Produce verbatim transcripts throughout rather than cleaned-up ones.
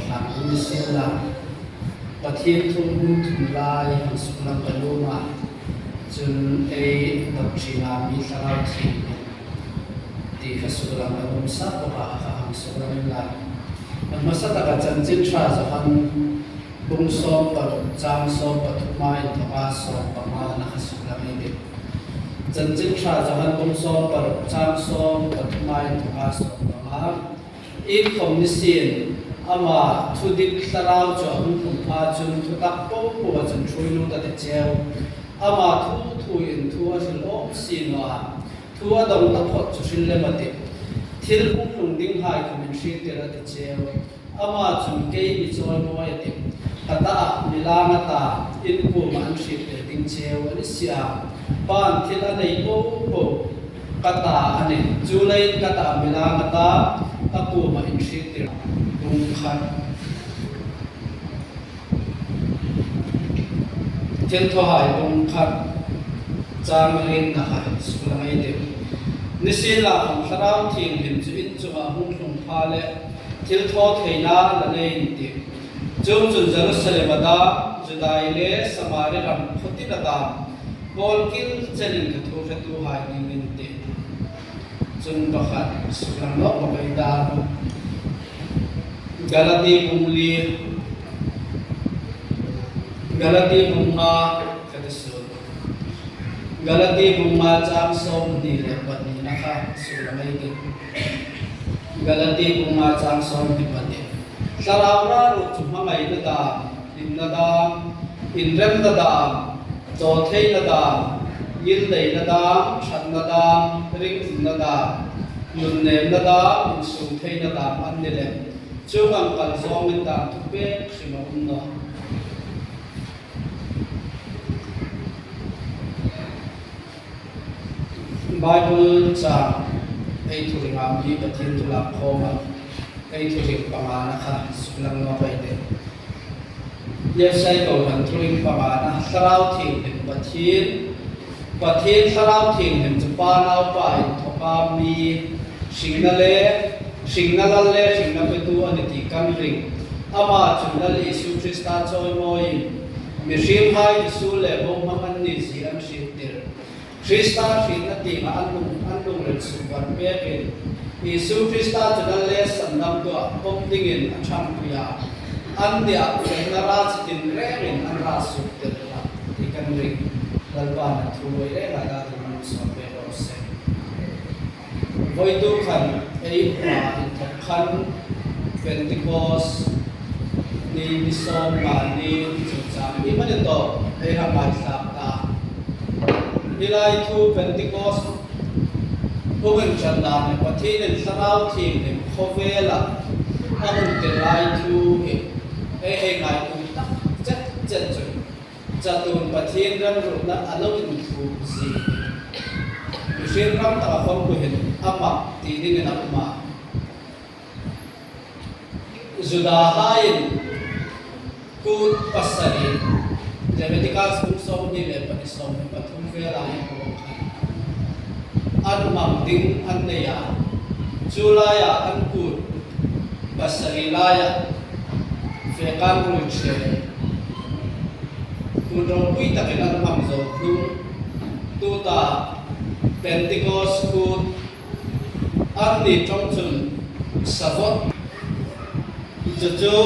Hang ni sien la, Pathien thu hung thun lai hang suklang ka nuom a. Chun ei doctrine-a mi Thlarau Thienghlim ti kha suklang ka nuom sa bawk a, kha hang suklang inla. A hmasa taka Chanchin Ṭha Johan bung sawm paruk chang sawm pathuma inthoka sawm pangana kha suklang ei tih. Chanchin Ṭha Johan bung sawm paruk chang sawm pathuma inthoka sawm panga. Iengkhawm ni sien, ama thudik Thlarau chu a hung tlung pha chun thutak po po a chun ṭhuoi lut a ti cheu. Ama thu thuin thu a hril awm si naw a, thu a dawng taphawt chu hril lem a tih. Thil hung tlung dinghai khawm in hriettir a ti cheu. Ama chun kei mi chawimawi a tih. Ka ta a mi lang a ta, in kuoma an hriettir ding cheu a ni si a. Pa'n thil a nei po po ka ta a nih. Chuleiin ka ta a mi lang a ta, a kuoma in hriettir. Bung khat. Thilthawhai bung khat chang rietna hai suklang ei tih. Ni sien la, khawm Thlarau Thienghlim chu in chunga hung tlung pha leh thilthawtheina la nei in tih. Chuongchun Jerusalem-a dam, Judai le Samari ram khuo tina dam, pawl kil chenin ka thu hretuhai dingin tih. Chun pakhat suklang nawk bawk ei ta. Galati bung li, Galati bung nga, ka ti suol. Galati bung nga chang sawmhni le pahnina kha suklang ei tih. Galati bung nga chang sawmhni pahni. Thlarau raruk chu hmangaina dam, hlimna dam, inremna dam, tawtheina dam, ngilneina dam, ṭhatna dam, ringumna dam, nunnemna dam, insûng theina dam an ni lem. Chuong ang kal zawngin dam thupek hrim a um nawh. Bible chang ei thuhringa mi Pathien thu lak khawma ei thuhring pangana kha suklang nawk ei tih. Lefsai kohran thuhring pangana, Thlarau Thienghlim Pathien, Pathien Thlarau Thienghlim chu Pa Naupa inthoka mi hringna le, hringna lal le hringna petu a nih ti kan ring. Ama chun Lal Isu Krista chawimawiin mihriemhai chu suol le bohmang an ni zie an hriettir. Krista hrietna tienga an lung, an lungril sukvan pekin, Isu Krista chu lal le sandamtu a pawm dingin a ṭhangpui a, annia hrietna ra chi tinrengin an ra suktir hlak ti kan ring. Lalpa'n a thu ei reng a ta ding malsawm pek raw se. Voituk khan ei hma inthawk khan Pentecost ni, ni sawm mani chungchang ni mani tawp ei hang ngaithlak ta. Hi lai thu Pentecost hung inṭan dan le Pathienin Thlarau Thienghlim khawvela a hung tir lai thu hi ei hei ngaituo tak chet chet chu chatuon Pathien remruotna a lo inthuom zie hi mihriem ram taka khawm kuomin a mak ti dingin a um a. Judahaiin kut pasari, Leviticus bung sawmhni le pahni, sawmhni pathum vela hin kuo khan an hmang ding an nei a. Chu laia an kut pasari laia fe kan ruoi ṭhe. Kut ropui takin an hmang zo hnung, tuta Pentecost kut an ni ṭawng chun Savot, chu chu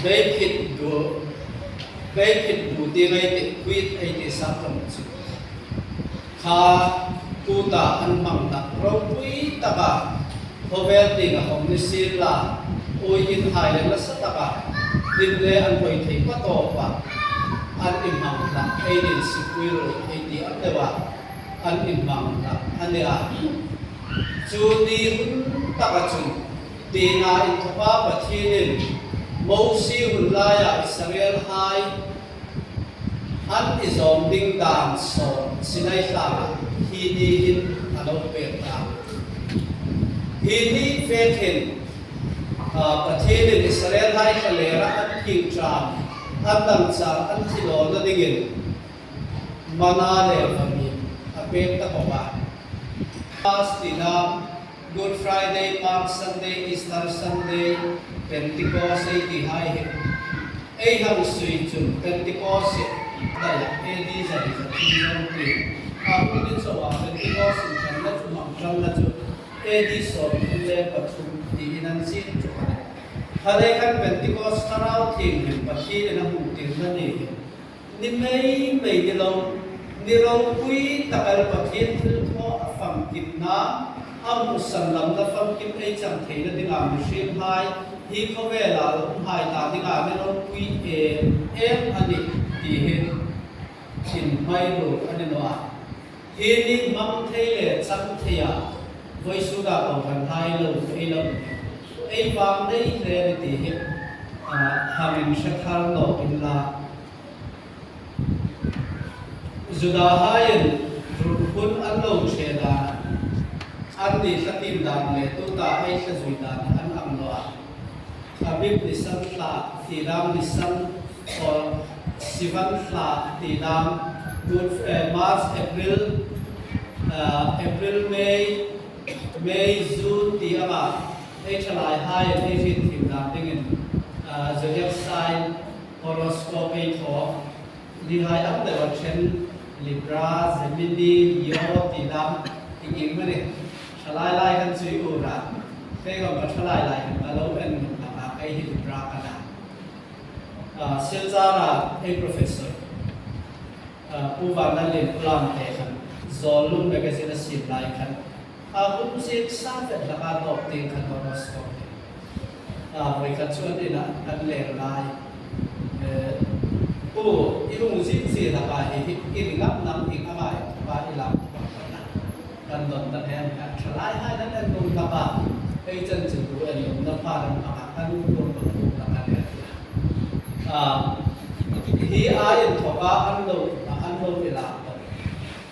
beiphit bu, beiphit bu ti ngai ti, quit ei ti sa ṭawng chu kha kuta an hmang tak ropui taka, khawvel tienga khawm ni sien la, uiin hai le nasa taka dim le an koi thei pa tawpa an inhmang tak, ei din sipui ruol ei ti ang deuha an inhmang tak a nih a. Chu ni hun taka chun tienga inthoka Pathienin Mosie hun laia Israelhai an izawm ding dan saw Sinai tlanga hi ni hin a lo pek ta. Hi ni pek hin, a, Pathienin Israelhai thlalera an khing ṭam, an dangchang, an thi lawmna dingin manna le vawimim a pek ta bawk a. Pastina, Good Friday, Palm Sunday, Easter Sunday, Pentecost ei ti hai hi, ei hang sui chun Pentecost hi, dai a, A D zari za thum zawng ti. A hung ni chauh a Pentecost inṭhanna chu, mangṭhanna chu, A D sawmthum le pathum tiin an zing chu a nih. Kha lei khan Pentecost Thlarau Thienghlim Pathienin a hung tirna ni hi ni mei mei ni lo, ni ropui tak el Pathien thilthaw a famkimna, a hmu sandamna famkim ei chang theina dinga mihriemhai hi khawvela umhai ta dinga ni ropui em em a nih ti hi inhmai ruok a ni naw a. Hi ni hmang thei le chang thei a, vawisuna kohranhai lo ei lo, ei vang nei hle ni ti hi, a, hang inhre thar naw inla. Judahaiin ruk hun an lo che dan, anni tla tiem dan le tuta ei tla zui dan an ang naw a. Abib Nisan thla ti dam, Nisan or Sivan thla ti dam, Good, eh, March, April, eh, April, May, May, June ti anga ei thalaihai ei hriet thiem dan dingin, eh, zodiac sign, horoscope ei thaw. Ni hai ang deuh a ṭhen, Libra, Gemini, Leo ti dam, ti kim mani. Thalai lai kan chui u ra. Kei kan ka thalai lai kan ka lo en nung lama kei hi Libra ka na. Ah, Silchar a ei professor, ah, Pu Vanlalien Lamte khan, Zawllum magazine a siem lai khan, a hun ziek sa vet hlak a tawp tieng khan horoscope hi. A, voi khat chuan ina kan leng lai. Eh, Pu, i hung ziek ziek hlak a hi, hi, i ring ngam ngam, i ngam a, i ngam a, i lam ngam ngam a. Kan dawn ta em, a, thalaihai nan en nung hlak a. Ei chanchin tu en nung na pa ram a, kan nung hlak a, kan en. A, hi a inthawka an lo, an lo i lak tawh.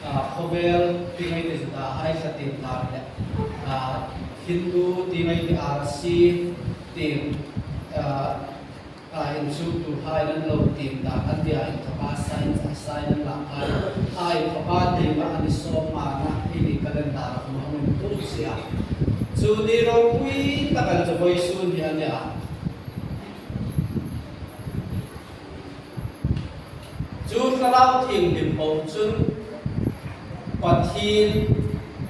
A, khawvel ti ngai ti Judahai tla tiem dan le, a, Hindu ti ngai ti R C tiem, a, a, inchuktuhai an lo tiem dan, an tia inthawka sign, a sign an lak a, a inthawka tiema an i sawm a na, i ni calendar a hung hung inpui si a. Chu ni ropui tak el chu vawisun hi a nia. Chu Thlarau Thienghlim po chun Pathien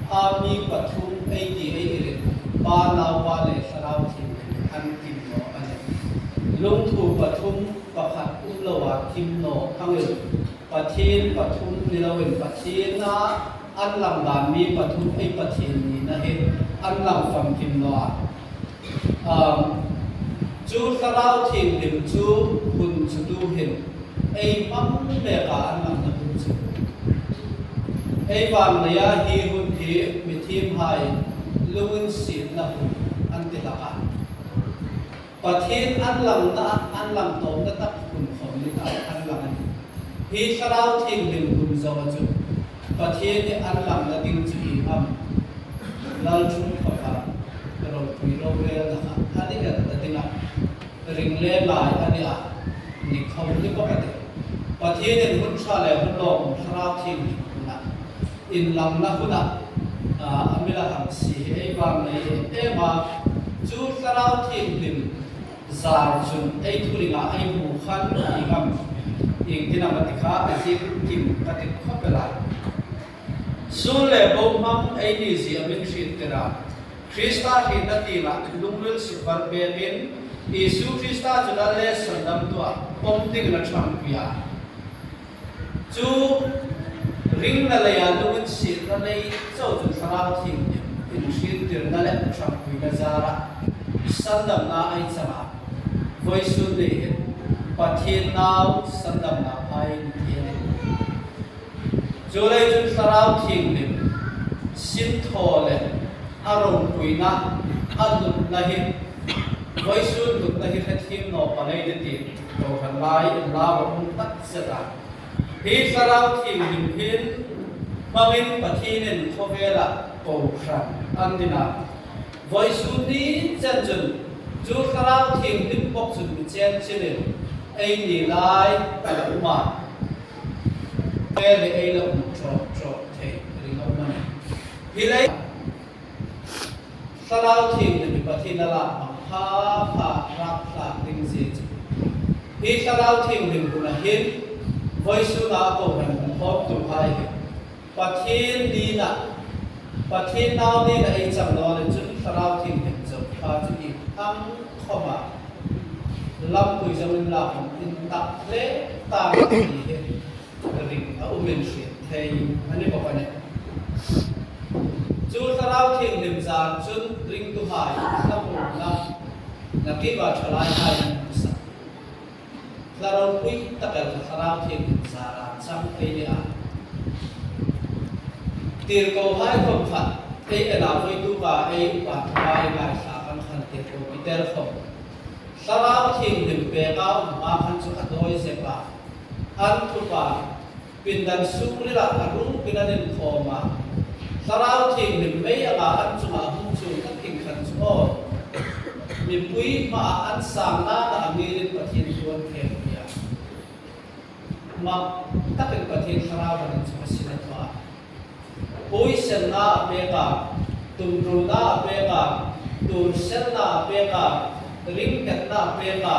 a mi pathum ei ti ei ring, Pa, Naupa le Thlarau Thienghlim an kim naw a nih. Lungthu pathum pakhat um lo a kim naw angin, Pathien pathum ni loin Pathien a an lang dan mi pathum ei Pathien nina hi an lang famkim naw a. Um, chu Thlarau Thienghlim chu hun chu tu hin ei hmang mek a an langna hun chu. Ei vang leia hi hun hi mithiemhai lunginsietna hun an ti hlak a. Pathien an langna, an lang tawpna tak hun khom ni tak an lang a nih. Hi Thlarau Thienghlim hun zo a chu Pathien hi an langna ding chu i ngam. Lalṭhungpha kha ropui rorelna kha a ni ngat ta dinga ring le ngai a ni a, ni khom ni bawk a tih. Pathienin hun ṭha le hun lawm Thlarau Thienghlim huna inlangna huna, a, a mi la hang si hi ei vang nei em a. Chu Thlarau Thienghlim zar chun ei thuringa ei hmu khan i ngam, iengtin am a ti kha a zing kim ka ti khawp el a. Sun le bo hmang ei ni zie a min hriettir a. Krista hrietna tienga lungril sukvar bekin Isu Krista chu lal le sandamtua pawm dingin a ṭhangpui a. Chu ringna leia lunginsietna nei chauh chu Thlarau Thienghlimin hriettirna le ṭhangpuina zara sandamna ei chang a. Vawisun ni hin Pathien nau sandamna phai ni thei a nih. Chuleiin chun Thlarau Thienghlim sin thaw le a ropuina, a nupna hi vawisun nupna hi hrethiem naw pal ei ni ti kohran lai inlau a um tak zet a. Hi Thlarau Thienghlim hin hmangin Pathienin khawvela kohran an din a. Vawisun ni chen chun chu Thlarau Thienghlim bawk chun mi chen chilin ei ni lai a la um a. Khawvel hi ei la um trawk trawk thei ring a um a nih. Hi lei Thlarau Thienghlim hi Pathien a la hmang pha pha rak thlak ding zie chu. Hi Thlarau Thienghlim huna hin vawisuna kohran hung khawmtuhai hi Pathien nina, Pathien nau nina ei chang naw le chun Thlarau Thienghlim zo kha chu i ang khawma lampui zawngin la hung intak hle ta a ni hi ring a um in hriet thei a ni bawk a nih. Chu Thlarau Thienghlim zar chun ringtuhai hlamawmna, nakie thalai hai an hmasa. Hla ropui tak el kha Thlarau Thienghlim zara chang ei ni a. Tirkohai khawm kha ei en a, vawituk a ei upa thua ei ngaithlak ang khan tirko Peter khawm Thlarau Thienghlim pek a um hma khan chu a dawi zep a. An thup a, pindan sung rila a rukin an inkhawm a. Thlarau Thienghlim mei anga an chunga hung chuong tak in khan chu aw, mipui hmaa an sang nana a ngirin Pathien thu an khêk a. Mak takin Pathien Thlarau han an chu a sin a thaw a. Huoisenna a pek a, tumruna a pek a, tuorselna a pek a, ringhetna a pek a,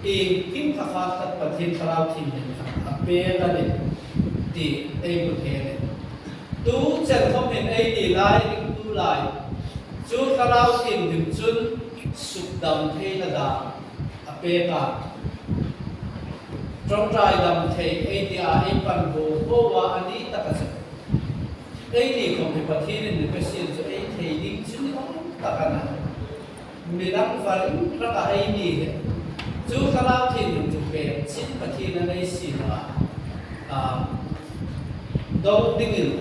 iengkim kha kha tak Pathien Thlarau Thienghlim kha a pek a nih ti ei hmu thei a nih. Tu chen khawm hin ei ni lai, ringtu lai chu Thlarau Thienghlim chun sukdam theina dam a pek a. Ṭawngṭai dam thei ei ti a, ei pan bo bo a, a ni taka chu eini khawm hi Pathienin mi pe sien chu ei thei ding chu ni awm tak a na. Mi dang var raka ei ni hi chu Thlarau Thienghlim chu pek chin Pathien a nei si naw a. A, dawng dingin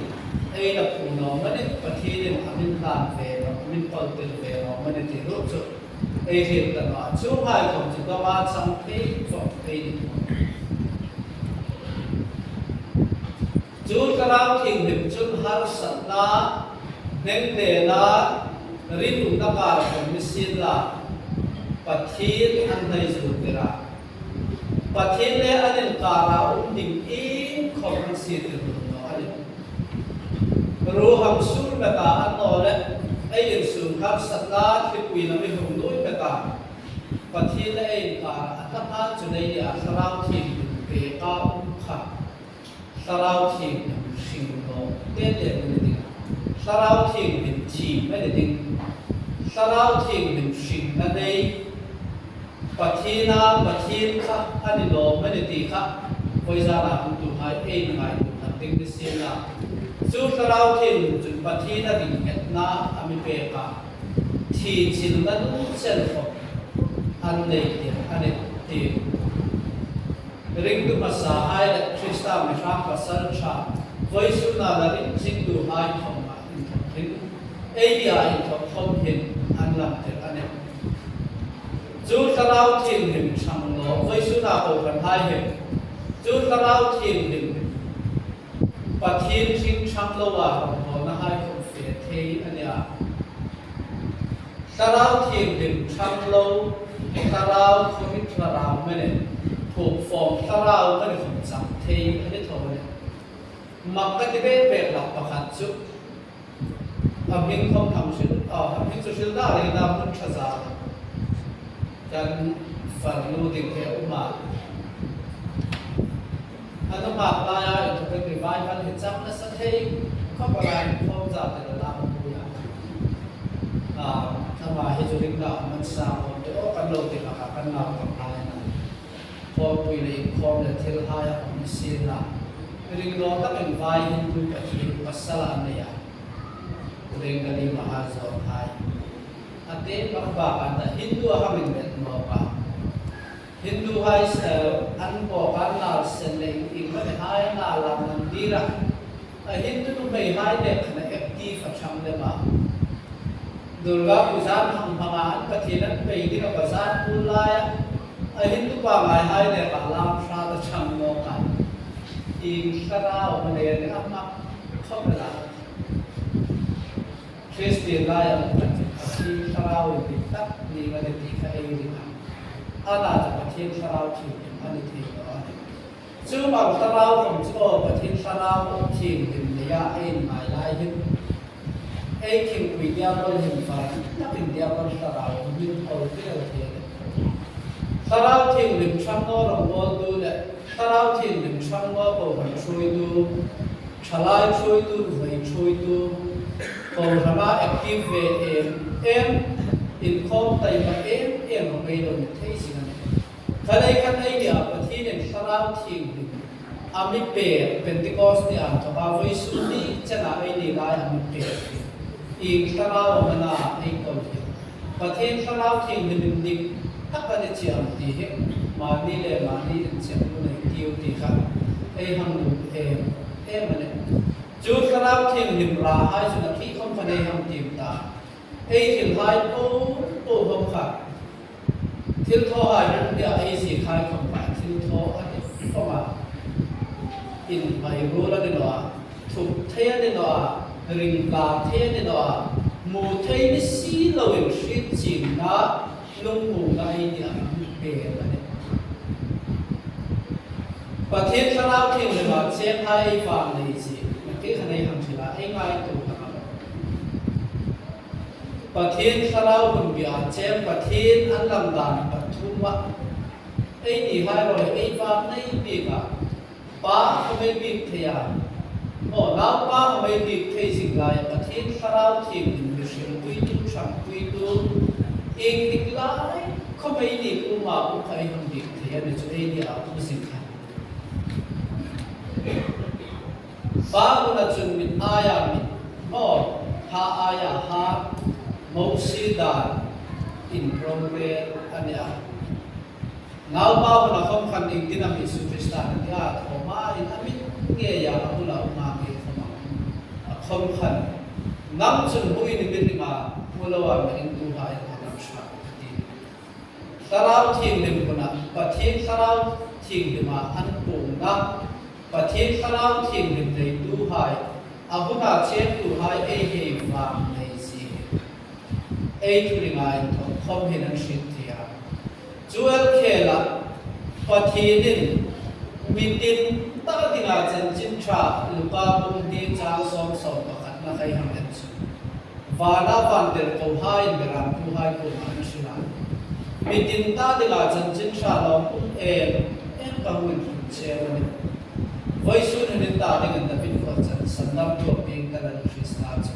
ei la phu naw maw ni, Pathienin a min hlan ve naw, min paltir ve naw maw ni ti ruok chu ei hriet ta naw a. Chuonghai khawm chu dawng a chang thei tawp ei ni. Chu Thlarau Thienghlim chun harsatna, hnengnena, rinumna kar khawm ni sien la, Pathien an hnai zuol tir a. Pathien le an inkara um ding iengkhawm an sietir nuom naw a nih. Ruham sur met a, annawleh ei insung harsatna, thlipui lam hi hung nuoi met a. Pathien le ei inkara a hla hma chu nei ni a, Thlarau Thienghlim pek a um kha Thlarau Thienghlim hring naw te te a ni ding. Thlarau Thienghlim thiem a ni ding. Thlarau Thienghlim hringna nei Pathiena, Pathien kha a ni naw maw ni ti kha vawizana hungtuhai ei ngaituo thar ding ni sien la. Chu Thlarau Thienghlim chun Pathiena ringhetna a mi pek a. Thi chilna nun chen khawm an nei tir a nih ti. Ringtu hmasahai le Krista mi hrang pasalṭha, vawisuna la ringchingtuhai khawma inthawk hin, ei bia inthawk khawm hin an lam tir a nih. Chu Thlarau Thienghlim ṭhang naw, vawisuna kohranhai hin chu Thlarau Thienghlim Pathien hring ṭhang loa ram hawnahai khawm fe thei a ni a. Thlarau Thienghlim ṭhang lo, thlarau khawhri thlarau maw ni, thuk fawm thlarau maw ni khawm chang thei a ni tho a nih. Mak ka ti bek bek hlak pakhat chu a hming khawm hang hril, a, a hming chu hril dar rêng dar hmun ṭha zar kan farnu ding he um a. A nunghak laia inthawkin revival hi chang nasa thei khawp a, lai khawm za te la la hmu a. A, ama hi chu ringna man sa khawm te aw kan lo ti hlak a, kan nau khawm lai na. Khawmpui le inkhawm le thilhai a hawng ni sien la. Ring naw takin vai Hindu Pathien pasal a nei a. Bengali Maharaja hai. A te bak bak an ta Hindu a hang inbel nawk a. Hinduhai, eh, an pawh kan nal sen le ing ing mani hai nal lam an dira. A Hindu nuhmeihai nek khan a active a ṭhang lem a. Durga Puja hang hmanga an Pathien an pei ding a bazar bul laia. A Hindu pangngaihai nek a lam hrat a ṭhang nawk a. Ieng thlarau a nei a ni a mak khawp el a. Kristien laia um khan chu Pathien Thlarau indik tak ni a ni ti kha ei ring a. Ana chu Pathien Thlarau Thienghlim a ni thei naw a nih. Chu mal thlarau khawm chu aw Pathien Thlarau Thienghlim neia ei inngai lai hin Ei thingpui Diabol hin fai, nakin Diabol thlarau min kol vel thei. Thlarau Thienghlim ṭhang naw rawngbawltu le Thlarau Thienghlim ṭhang naw kohran ṭhuoitu, ṭhalai ṭhuoitu, nuhmei ṭhuoitu, kohrana active ve em em, inkhawm taima em em a ngei lo ni thei zing a nih. Kha lei khan ei nia Pathienin Thlarau Thienghlim a mi pek, Pentecost ni a inthawka vawisun ni chena ei ni lai a mi pek. Ieng thlarau am a na ei kol hi. Pathien Thlarau Thienghlim indik tak a ni chie am ti hi mani le mani inchikna nei tiu ti kha ei hang lum em em a nih. Chu Thlarau Thienghlim rahai chun a khi khom khan ei hang tiem ta. Ei hrilhai po po khom kha thilthawhai hung tia ei ziek hai khom kha thilthaw a ni khom a. Inhmai ruol a ni naw a, thup thei a ni naw a, ring tla thei a ni naw a, hmu thei ni si loin hriet chiengna, nung hmuna ei nia a mi pek a nih. Pathien Thlarau Thienghlima cheng hai ei vannei zie, nakie khan ei hang hril a, ei ngaituo kha a lo. Pathien Thlarau hun bia cheng, Pathien an lam dan pathum a. Ei ni hai rawi ei vannei bik a. Pa khom ei bik thei a. Aw, Naupa khom ei bik thei zing lai, Pathien Thlarau Thienghlim mi hrilpuitu, ṭhangpuitu, ieng dik lai khom ei ni kuoma um kha ei hang bik thei a ni chu ei nia um zing kha. Pa huna chun mit aia mit, aw, ha aia ha, Mosie dan inrorel a nia. Naupa huna khom khan iengtin am Isu Krista a nia, Thoma in a mit ngeia a bula um a nge khom a. A khom khan, nang chun hmu in i mi ring a, hmu loa mi ringtuhai a ram ṭha a ti. Thlarau Thienghlim huna, Pathien Thlarau Thienghlima an puongna, Pathien Thlarau Thienghlim neituhai, a huna chengtuhai ei hei vannei zie. Ei thuringa inthawk khom hin an hriet thei a. Chu el khela Pathienin mi tin ta dinga chanchin ṭha Luka bung hni chang sawm sawm pakhatna kha ei hang en chu. Vana vantirkohaiin berâmtuhai kuoma an hril a. Mi tin ta dinga chanchin ṭha lawm um em em ka hung inhrilcheu a nih. Vawisun hin ta dingin David khuo chan sandamtu a pieng ka Lal Krista chu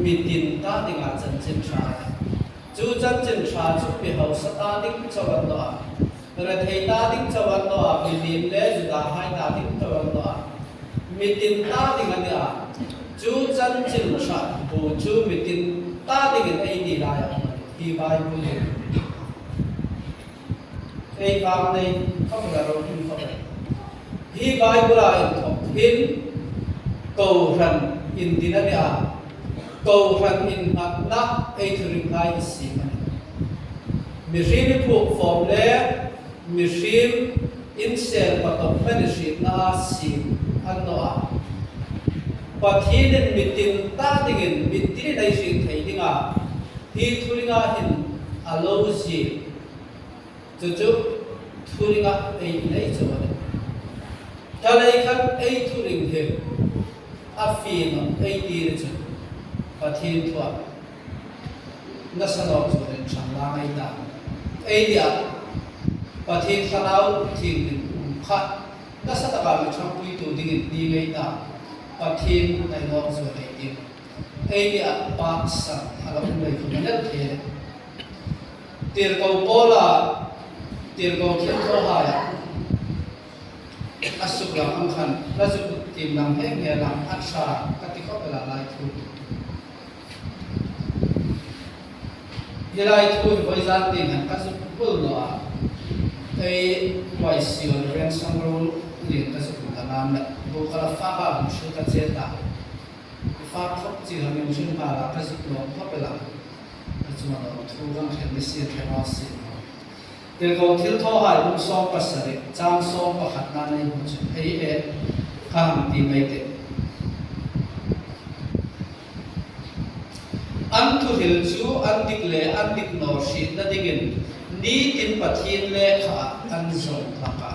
mi tin ta dinga chanchin ṭha a nih. Chu chanchin ṭha chu mi hausa ta ding chauh a ni naw a. Rethei ta ding chauh a ni naw a, mi liem le Judahai ta ding chauh a ni naw a. Mi tin ta ding a nia. Chu chanchin ṭha bu chu mi tin ta dingin ei ni lai a um a nih. Hi Bible hi. Ei vannei khawp el a ro him khawp el. Hi Bible-a inthawk hin kohran indin a nia. Kohran innghatna ei thuringhai hi siem a nih. Mihriem inphuok fawm le mihriem insel patawk hmeni hrietna a siem a ni naw a. Pathienin mi tin ta dingin, mi tinin ei hriet thei dinga hi thuringa hin a lo ziek. Chu chu thuringa ei nei chauh a nih. Kha lei khan ei thuring hi a fie naw ei ti ni chu Pathien thua nasa nawk zuolin ṭhang lang ei ta. Ei nia Pathien Thlarau Thienghlim um kha nasa taka mi ṭhangpuitu dingin ni ngei ta. Pathien nei nawk zuol ei ti. Ei nia paksan a lo um lei khom a ni el thei. Tirko Paula, tirko thilthawhai a suklang ang khan, ka zuk tiem lang heng heng lang a ṭha ka ti khawp el a lai thu. Hi lai thu hi vawizan tieng khan ka zuk bul naw a. Ei Y C O Reverend Sangrol lien ka zuk ta nan le, bu ka la fa ka hung hrilh ka che ta. Fa thawk chi hang in hring hma la ka zuk lawm khawp el a. Ka chuan lawm thu kan hril ni si, hril naw si. Tirko Thilthawhai bung sawm pasari, chang sawm pakhatna nei hmu chu ei e, ka hang ti mai teh. An thuhril chu an dik le an dik naw hrietna dingin nitin Pathien lekha an zawng hlak a,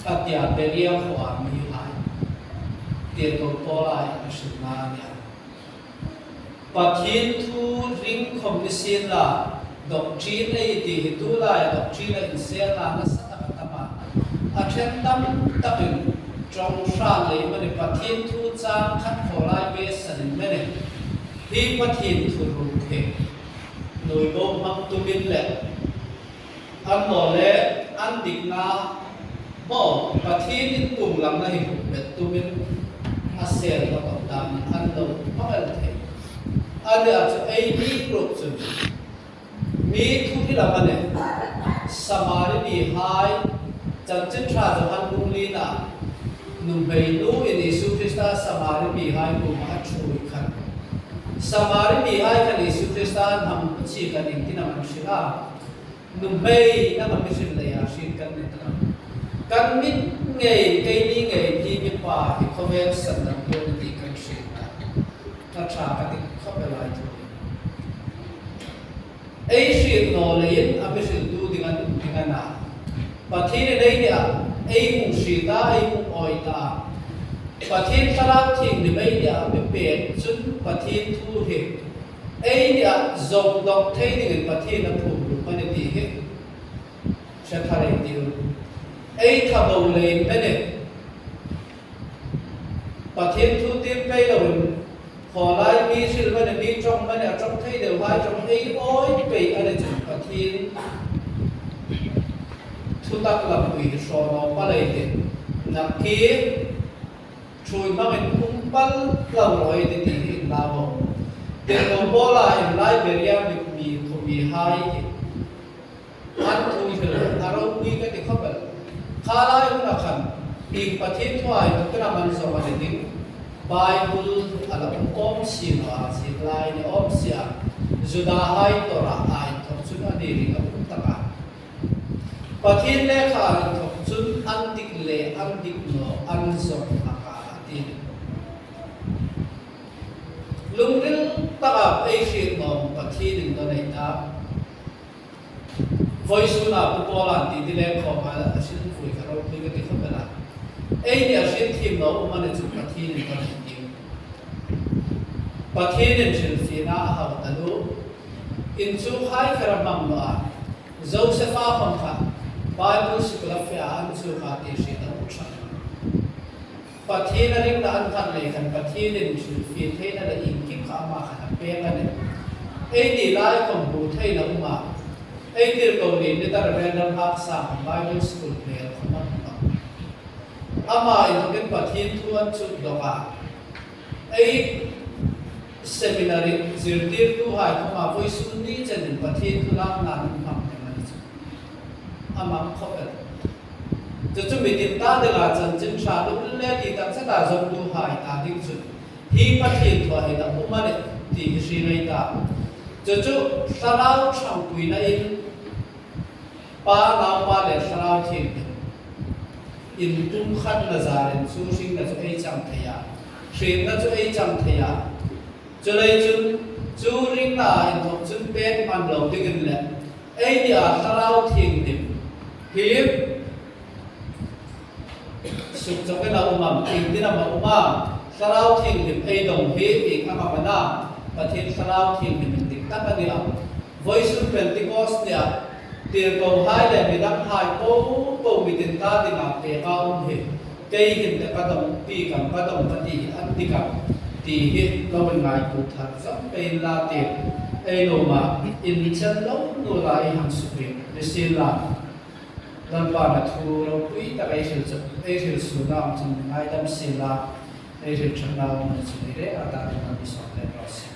a tia Beria khuoa mihai. Tirko Paula a hrilna a nia. Pathien thu ring khom ni sien la, doctrine ei ti hi tulai doctrine-a inselna nasa tak a tam a. A ṭhen tam takin ṭawng hrat lei amanih, Pathien thu chang khat khawlai ve sanin amanih, hi Pathien thuruk hi nuoi bo hmang tumin le annawleh an dikna bo Pathien intuong langna hi huk bet tumin a sel tawk dan an lo hmang el thei. A nih chu eini ruok chun mi thu hi la amanih, Samari mihai, Chanchin Ṭha Johan bung lina nuhmei nuin Isu Krista Samari mihai kuoma a ṭhuoi khan, Samari mihai khan Isu Krista an hang pu chi khan iengtin am an hril a? Nuhmei, nang a mi hril leia hriet kan ni ta. Kan mit ngei, keini ngei hi mipa hi khawvel sanna tuok a ni ti kan hriet ta. Ka ṭha ka ti khawp el a thu. Ei hriet naw leiin a mi hriltu ding an um ding a na. Pathienin eini a ei hung hriet a, ei hung awi ta. Pathien Thlarau Thienghlim eini a mi pek chun Pathien thu hi eini a zawng dawk thei dingin Pathienin a phum lut a ni ti hi hre thar ei tiu. Ei tha bo leiin amanih, Pathien thu tir pei loin, khawlai mi hril amanih, mi ṭawng amanih, a ṭawng thei deuhai ṭawng ei awi pei a ni chun Pathien thutak lampui hi hraw naw pal ei tih. Nak ki ṭhuoi hmangin um pal lo raw ei tih ti hi inlau. Tirko Paula in Liberia mi, mi, khawmihai hi an thu hril a ropui ka ti khawp el. Kha lai huna khan, ieng Pathien thu a inthawkin am an zawng a ni ding, Bible a la um awm si naw a, ziek lai ni awm si a. Judahai Torah a inthawk chun a ni ring a um tak a. Pathien lekha a inthawk chun an dik le an dik naw an zawng hlak a, a ti. Lungril taka ei hriet naw Pathien indawn ei ta. Vawisuna Pu Paula an ti ti le khawma a hrilvui ka ropui ka ti khawp el a. Eini a hriet thiem naw um a ni chun Pathien indawn ei tiu. Pathienin hrilfiena a hau taluo. Inchukhai kher a hmang naw a. Joseph-a khom kha Bible School a fe a, an chu kha ti hriet a um ṭha. Pathien a ringna an thang lei khan Pathienin hrilfie theina le iengkim kha ama khan a pek a nih. Eini lai khom hmu theina um a. Ei tirko ni ni ta Reverend Lalhmaksang Bible School hmel khom a hmu a. Ama inthawkin Pathien thu an chut dawk a. Ei seminary zirtirtuhai khoma vawisun ni chenin Pathien thu lakna an hmang ding a ni chu. A hmang khawp el. Chu chu mi tin ta dinga chanchin ṭha lungril le ti tak zeta zawngtuhai ta ding chun hi Pathien thu a hin a um a nih ti hi hre ngei ta. Chu chu Thlarau ṭhangpuinain Pa, Naupa le Thlarau Thienghlim inpumkhatna zarin chu hringna chu ei chang thei a, hrietna chu ei chang thei a. Chuleiin chun chu ringna inthawk chun pek hman lo dingin le eini a Thlarau Thienghlim hi sukchawkin a um am, iengtin am a um am, Thlarau Thienghlim ei dawng hi ieng ang am a na, Pathien Thlarau Thienghlim indik tak a ni a. Vawisun Pentecost nia tirkohai le mi danghai popo mi tin ta dinga pek a um hi kei hin ka dawng, pek ang ka dawng ka ti hi an dik ang ti hi lo inngaituo thar zawm pei inla ti ei lo ma in chen lo nu la ei hang suk ring ni sien la. Lalpan a thu ropui tak ei hril chu, ei hril suok ang chun mi ngaidam sien la, ei hril ṭhatna um ni chu ni re a ta ding a mi sawm le ro si.